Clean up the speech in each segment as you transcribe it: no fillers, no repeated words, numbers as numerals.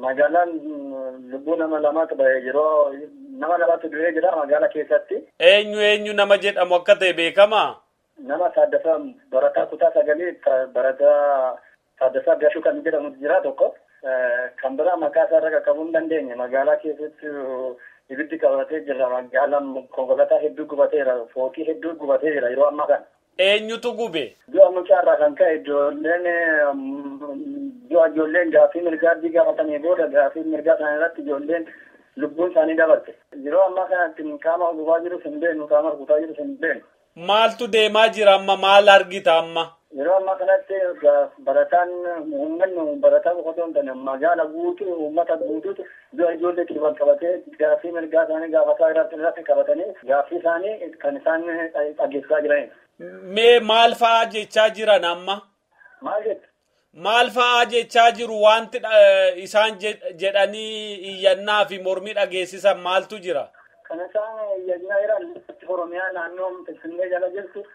Magaalaan lubbuu nama lamaatu ba'ee yeroo nama lamatu du'ee jira magaalaa keessatti. Eenyu eenyu nama jedhamu akka ta'e beekamaa? Nama Taaddasaa barataa kutaa sagalii barataa Taaddasaa Gashuu kan jedhamu jira tokko. Kan biraa maqaa isaa irra qaqqabuu hin dandeenye. Magaalaa keessatti ibiddi qabatee jira. Magaalaan konkolaataa hedduu gubateera. Fooqii hedduu gubatee jira yeroo ammaa kana. Eenyutu gube? Du'a mucaarraa kan ka'e ijoolleen du'a ijoolleen gaaffii mirgaa gaafatanii booda gaaffii mirgaa sana irratti ijoolleen lubbuun isaanii dabarte. Yeroo ammaa kanatti qaama gubaa jirus hin beeknu, qaama rukutaa jirus hin beeknu. Maaltu deemaa jira amma? Maal argita amma? Yeroo ammaa kanatti barataan uummanni barataa qofa osoo hin taane magaala guutuu uummata guutuutu du'a ijoolleetiin wal qabatee gaaffii mirgaa isaanii gaafataa irratti qabatanii gaaffii isaanii kan isaan dhageessisaa jiranidha. Mee maal fa'aa jechaa jiran amma? Maal jettu? Maal fa'aa jechaa jiru wanti isaan jedhanii iyyannaa fi mormii dhageessisan maaltu jira? Kan isaan iyyannaa jiran lafti Oromiyaa naannoo Finfinnee jala jirtu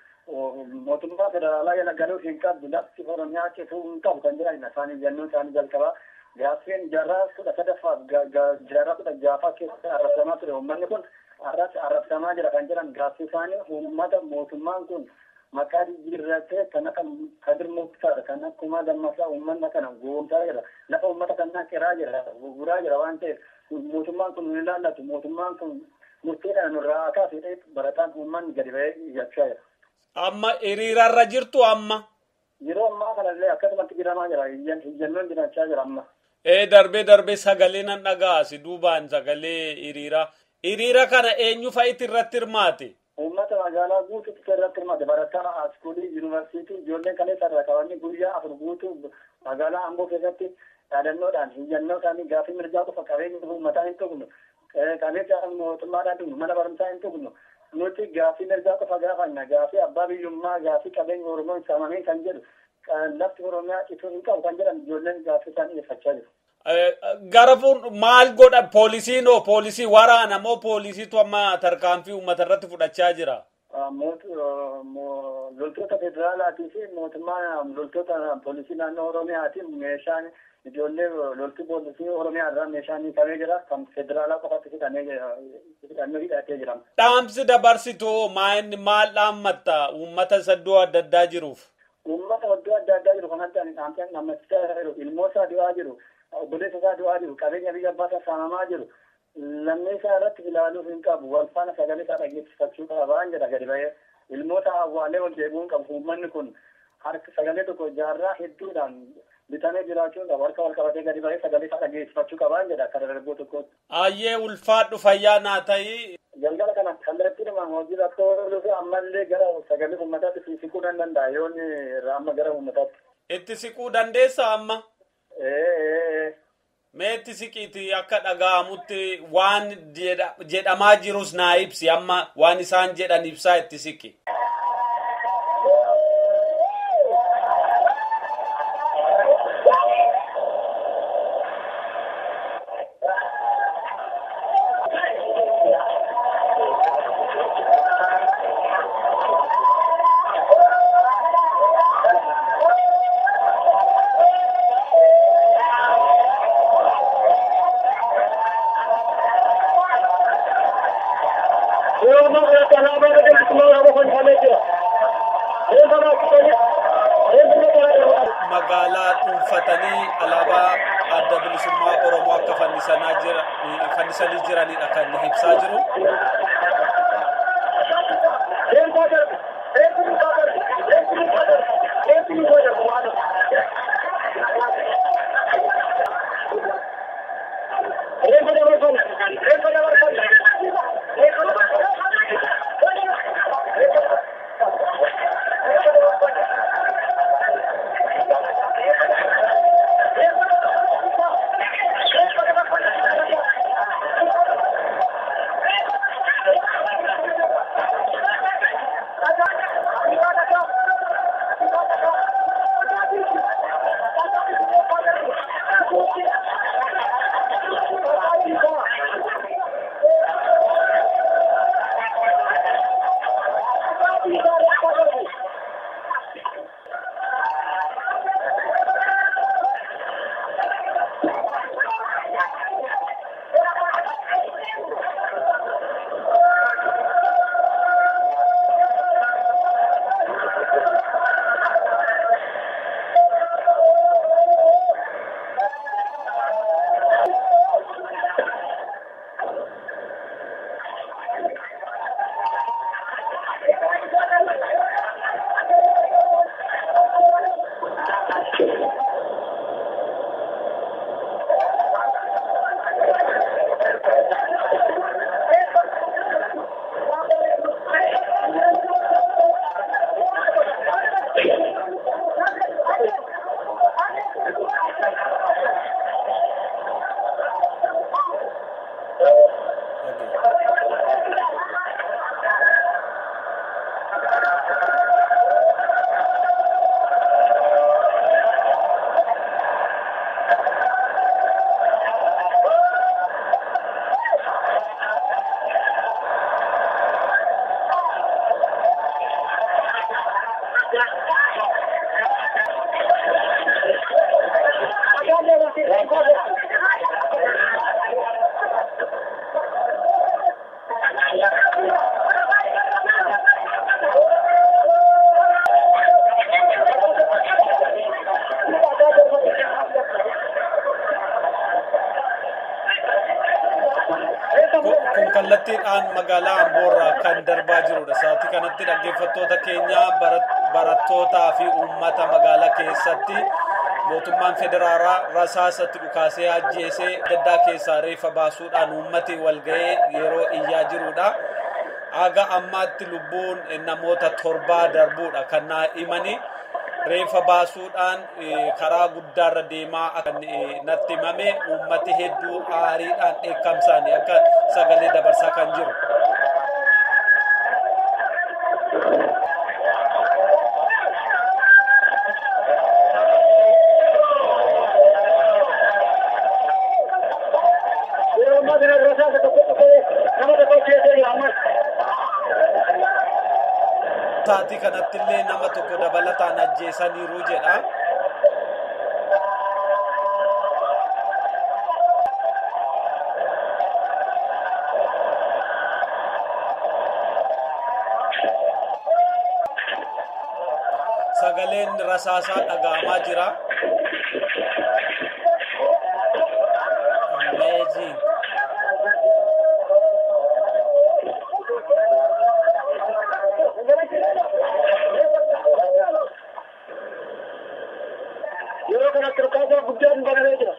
mootummaa federaalaa jala galuu hin qabdu, lafti Oromiyaa cituu hin qabu kan jiran isaan iyyannoo isaanii jalqabaa. Gaaffiin jaarraa 13ffaaf jaarraa 16ffaa keessa arrabsamaa ture. Uummanni kun arrabsamaa jira kan jedhan gaaffii isaanii uummata mootummaan kun maqaa jijjiirratee kan akka Kadir Muktaar kan akkuma Dammasaa uummata kana goomsaa jira. Lafa uummata kanaa qiraa jira, gurguraa jira waan ta'eef mootummaan kun nu ilaallatu, mootummaan kun murtee kana nurraa haa kaasu jedhee barataan uummanni gadi ba'ee iyyachaa jira. Amma hiriirarra jirtu amma? Yeroo ammaa kanallee akkasumatti jiramaa jira. Iyyannoon jiraachaa jira amma. Darbee darbee sagalee nan dhaga'a si duubaan sagalee hiriiraa. Hiriira kana eenyu fa'itti irratti hirmaate? Uummata magaalaa guutuutti irratti hirmaate. Barataa iskuulii, yuunivarsiitii ijoolleen kaleessa irraa qabanii guyyaa 4 guutuu magaalaa Amboo keessatti dhaadannoodhaan iyyannoo isaanii gaaffii mirgaa qofa qabeenya uummataa hin tuqnu, qabeenya mootummaadhaan tuqnu, mana barumsaa hin tuqnu. Nuti gaaffii mirgaa qofa gaafanna. Gaaffii abbaa biyyummaa, gaaffii qabeenya Oromoo hin saamamiin kan jedhu, lafti Oromiyaa cituu hin qabu kan jedhan ijoolleen gaaffii isaanii dhiyeeffachaa jiru. Gara maal godha poolisiin hoo poolisii waraana moo poolisiitu amma tarkaanfii uummata irratti fudhachaa jira? Loltoota federaalaatii fi mootummaa loltoota poolisii naannoo Oromiyaatiin meeshaan ijoollee loltuu poolisii Oromiyaa irraa meeshaan hiikamee jira. Kan federaalaa qofatti hidhamee hidhatee jira. Dhaamsi dabarsitu maal dhaammatta uummata iddoo adda addaa jiruuf? Uummata iddoo adda addaa jiru kanatti ani dhaamsa dhaammachiisaa jiru. Ilmoo isaa du'aa jiru. Obboleessa isaa du'aa jiru. Qabeenya biyya abbaa isaa saamamaa jiru. Lammii isaa irratti ilaaluuf hin qabu. Wal faana sagalee isaa dhageessifachuu qaba jedha gadi ba'ee. Ilmoota awwaalee wal deebi'uu hin qabu. Uummanni kun harka sagalee tokko jaarraa hedduudhaan bitamee jiraachuu qabu. Harka wal qabatee gadi ba'ee sagalee isaa dhageessifachuu qaba jedha akka dargaggoo tokkootti. Ayyee ulfaadhu fayyaa naa ta'i. Galgala kana kallattiidhumaan hojii rakkoo ooluu fi ammallee gara sagalee uummataatti siquu nan danda'a yoo inni amma gara uummataatti. Itti siquu dandeessa amma? Mee itti siqiiti akka dhaga'amutti waan jedhamaa jirus naa ibsi amma waan isaan jedhan ibsaa itti siqi. Magaalaa dhuunfatanii alaabaa adda bilisummaa Oromoo akka fannisanii jiranidha kan ibsaa jiru. Kun kallattiidhaan magaalaa Amboorraa kan darbaa jirudha. Sa'aatii kanatti dhaggeeffattoota keenya, barattootaa fi uummata magaalaa keessatti mootummaan federaalaa rasaasatti dhukaasee ajjeesee gaddaa keessaa reeffa baasuudhaan uummati walga'ee yeroo iyyaa jirudha. Haga ammaatti lubbuun namoota 7 darbuudha kan naa himani. Reeffa baasuudhaan karaa guddaarra deemaa akka natti himame, uummati hedduu aariidhaan dheekkamsaanii akka sagalee dabarsaa kan jiru. Yeroo ammaa kana rasaasa tokko tokko nama tokko ajjeesee jira ammas. Sa'aatii kanatti illee nama tokko dabalataan ajjeesaniiru jedha. Sagaleen rasaasaa dhaga'amaa jira. Amazing. Yeroo kanatti dhukaasa guddaan banamee jira.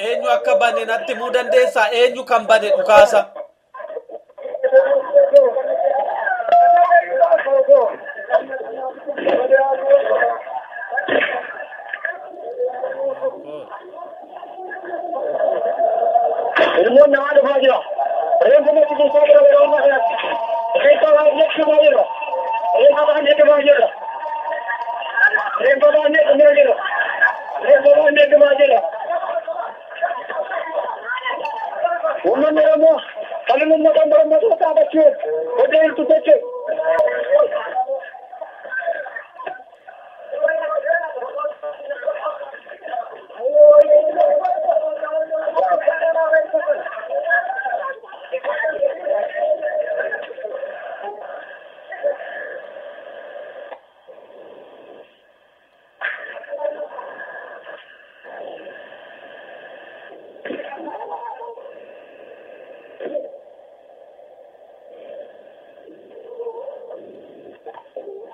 Eenyu akka bane natti himuu dandeessaa? Eenyu kan bane dhukaasa? Ilmoon namaa dhufaa jira. Reeffa nuti kuusaa jira yeroo ammaa kanatti. Reeffa baay'ee dhufaa jira. Reeffa baay'ee dhufaa jira. Reeffa baay'ee dhufaa jira. Reeffa baay'ee dhufaa jira. Uummanni Oromoo kan uummata Oromoo dhaabachuu hojii jirtu jechuudha.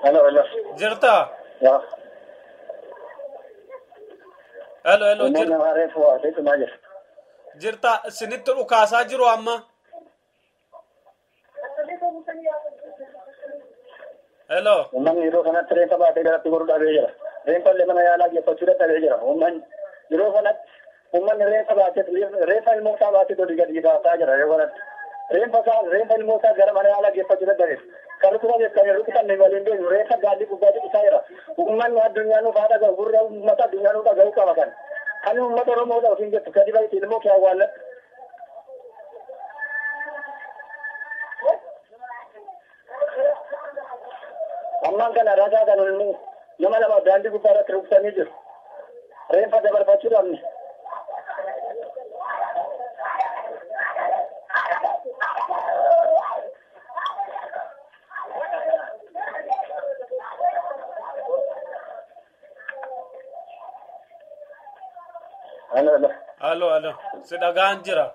Hello, hello. Jirtaa? Yaa. Hello, hello. Uummanni namaa reeffa baatee dhumaa jira. Jirtaa, isinitti dhukaasaa jiru amma? Hello. Uummanni yeroo kanatti reeffa baatee garatti goruu dhabee jira. Reeffa illee mana yaalaa geeffachuu dadhabee jira. Uummanni yeroo kanatti uummanni reeffa baatee, reeffa ilmoo isaa baatee olii gadi baasaa jira yeroo kanatti. Reeffa isaa, reeffa ilmoo isaa gara mana yaalaa geeffachuu dadhabee. Kan rukutan kan rukutan waliin deemu reeffa gaalli gubbaatti dhisaa jira. Uummanni addunyaa nuuf haa dhaga'u, gurra uummata addunyaa nuuf dhaga'uu qaba kan. Kan uummata Oromoodha ofiin jettu gadi bahiiti ilmoo kee awwaalladhu. Ammaan kana ragaa kan ilmoo nama lama daandii gubbaa irratti rukutanii jiru. Reeffa dabarfachuu dhabne. Hello, hello. Hello, hello. Si dhagaan jira.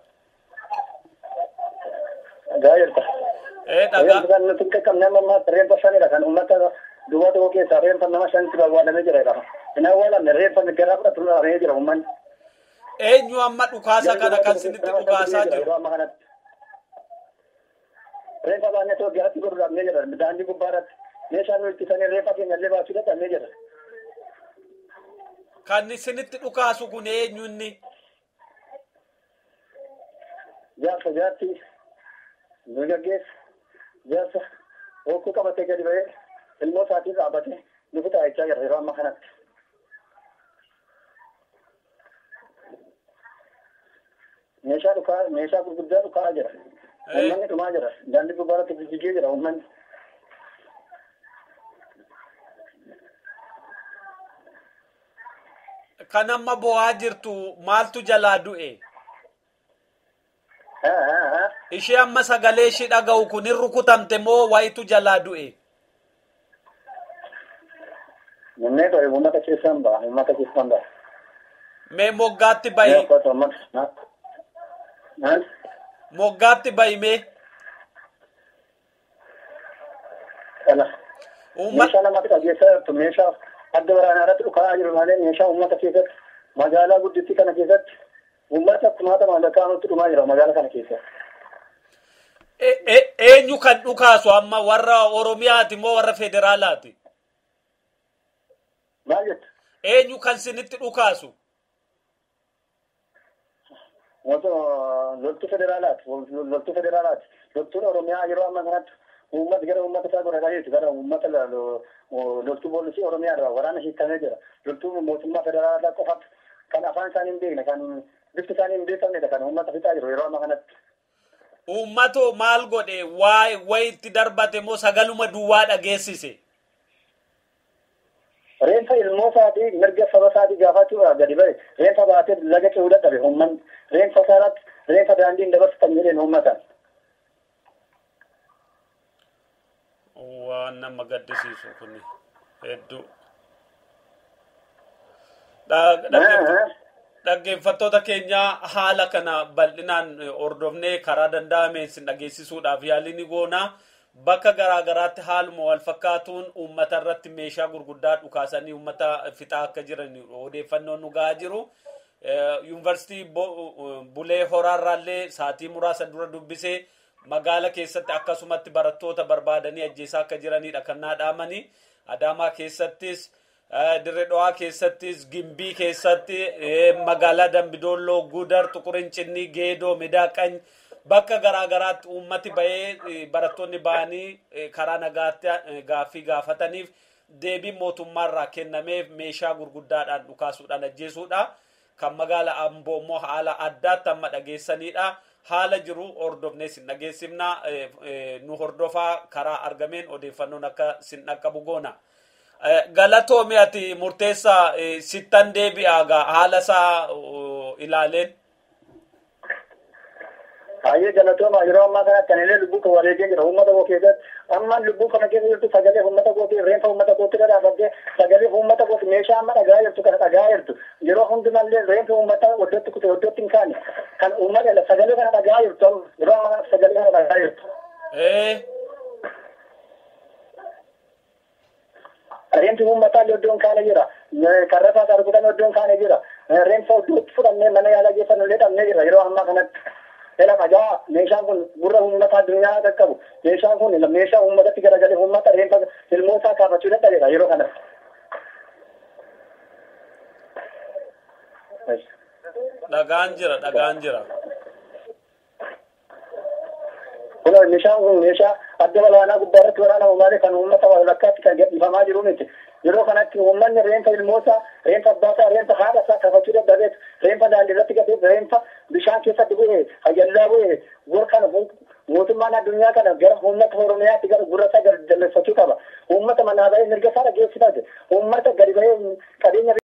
Dhagaa jirta. Ee, dhagaa. Reeffa kan nuti qaqqabne amma ammaatti reeffa shanidha kan uummata duwwaa tokko keessaa reeffa nama shantu awwaalamee jira jedhama. Hin awwaalamne, reeffa garaa fudhatu dhabamee jira uummanni. Eenyu amma dhukaasa kana kan isinitti dhukaasaa jiru? Yeroo ammaa kanatti. Reeffa baannee too garatti godhu dhabnee jira daandii gubbaa irratti. Meeshaan nu ittisanii reeffa keenya illee baachuu dadhabnee jira. Kan isinitti dhukaasu kun eenyu inni? Jaarsa, jaartii dargaggeessa, jaarsa hokkuu qabatee gadi ba'ee ilmoo isaatiin dhaabbatee nu fixaa jechaa jira yeroo ammaa kanatti. Meeshaa dhukaa, meeshaa gurguddaa dhukaa jira. Uummanni dhumaa jira. Daandii gubbaa irratti jijjigee jira uummanni. Kan amma bo'aa jirtu maaltu jalaa du'e? Ishee amma sagalee ishee dhaga'u kun hin rukutamte moo wayitu jalaa du'e? Mummee ta'e, uummata keessaan ba'a. Uummata keessaan ba'a. Mee moggaatti bahi. Moggaatti bahi mee. Meeshaa namatti dhageessaa jirtu meeshaa adda waraanaa irratti dhukaa'aa jiru malee meeshaa uummata keessatti magaalaa guddittii kana keessatti uummata kumaata maallaqaa nutti dhumaa jira magaalaa kana keessa. Eenyu kan dhukaasu amma warra Oromiyaati moo warra federaalaati? Maal jettu? Eenyu kan sinitti dhukaasu? Loltuu federaalaati. Loltuu federaalaati. Loltuun Oromiyaa yeroo ammaa kanatti uummata gara uummata isaa godhataa jirti. Gara uummata loltuu poolisii Oromiyaa irraa waraana hiikamee jira. Loltuu mootummaa federaalaa qofatu kan afaan isaanii hin beekne kan bifti isaanii hin beekamnedha kan uummata fixaa jiru yeroo ammaa kanatti. Uummatoo maal godhe wayi itti darbate moo sagaluma duwwaa dhageessise? Reenfa ilmoo isaatii mirga saba isaatii gaafachuudhaaf gadi ba'e reenfa baatee laga ce'uu dadhabe uummanni reenfa isaarratti reenfa daandii hin dabarsitan jedheen uummatan. Waan nama gaddisiisu kun hedduu. Dhaggeeffattoota keenya haala kana bal'inaan hordofnee karaa danda'ameen sin dhageessisuudhaaf yaalii ni goona. Bakka garaa garaatti haaluma wal fakkaatuun uummata irratti meeshaa gurguddaa dhukaasanii uummata fixaa akka jiran odeeffannoon nu gahaa jiru. Yuunivarsiitii Bulee Horaarraallee sa'aatii muraasa dura dubbisee magaala keessatti akkasumatti barattoota barbaadanii ajjeesaa akka jiranidha kan naa dhaamanii. Adaamaa keessattis, Dirree Dhawaa keessattis, Gimbii keessatti, magaalaa Dambidolloo, Gudar, Tuqurincinni, Geedoo, Midaaqany bakka garaa garaatti uummati bahee barattoonni bahanii karaa nagaatti gaaffii gaafataniif deebiin mootummaarraa kennameef meeshaa gurguddaadhaan dhukaasuudhaan ajjeesuudha. Kan magaala Amboo immoo haala addaatti amma dhageessanidha. Haala jiru hordofnee sin dhageessifna. Nu hordofaa karaa argameen odeeffannoon akka sin dhaqqabu goona. Galatoomi ati murteessaa sittan deebi'a haala isaa ilaaleen. Baay'ee galatooma yeroo ammaa kana kan illee lubbuu koo wareegee jira uummata koo keessatti amma lubbuu kana keessa jirtu sagalee uummata kootii reenfa uummata kootii dhadhaabbattee sagalee uummata kooti meeshaa amma dhagaa jirtu kana dhagaa jirtu yeroo hundumallee reenfa uummata oddootti kute oddootti hin kaane kan uummata sagalee kana dhagaa jirtu yeroo ammaa kana sagalee kana dhagaa jirtu. Reenfi uummataa illee iddoon kaane jira. Karrasaa isaa rukutan iddoon kaane jira. Reenfa iddootti fudhannee mana yaalaa geessan illee dhabnee jira yeroo ammaa kanatti. Ela dhagaa meeshaan kun gurra uummata addunyaa qaqqabu. Meeshaan kun meeshaa uummatatti garagalee uummata reenfa ilmoo isaa kaafachuu dadhabeera yeroo kanatti. Dhagaan jira, dhagaan jira. Kun meeshaan kun meeshaa adda walaanaa gubbaa irratti waraanamu malee kan uummata walakkaatti kan gadhiifamaa jiru miti. Yeroo kanatti uummanni reenfa ilmoosaa, reenfa abbaasaa, reenfa haadha isaa kaafachuu dadhabeetu, reenfa daandii irratti gatee, reenfa bishaan keessatti bu'ee, hayyallaa bu'ee, gurra kana mootummaan addunyaa kana gara uummata Oromiyaatti gara gurra isaa jalleeffachuu qaba. Uummata manaa bahee mirga isaa dhageessifate, uummata gadi bahee qabeenya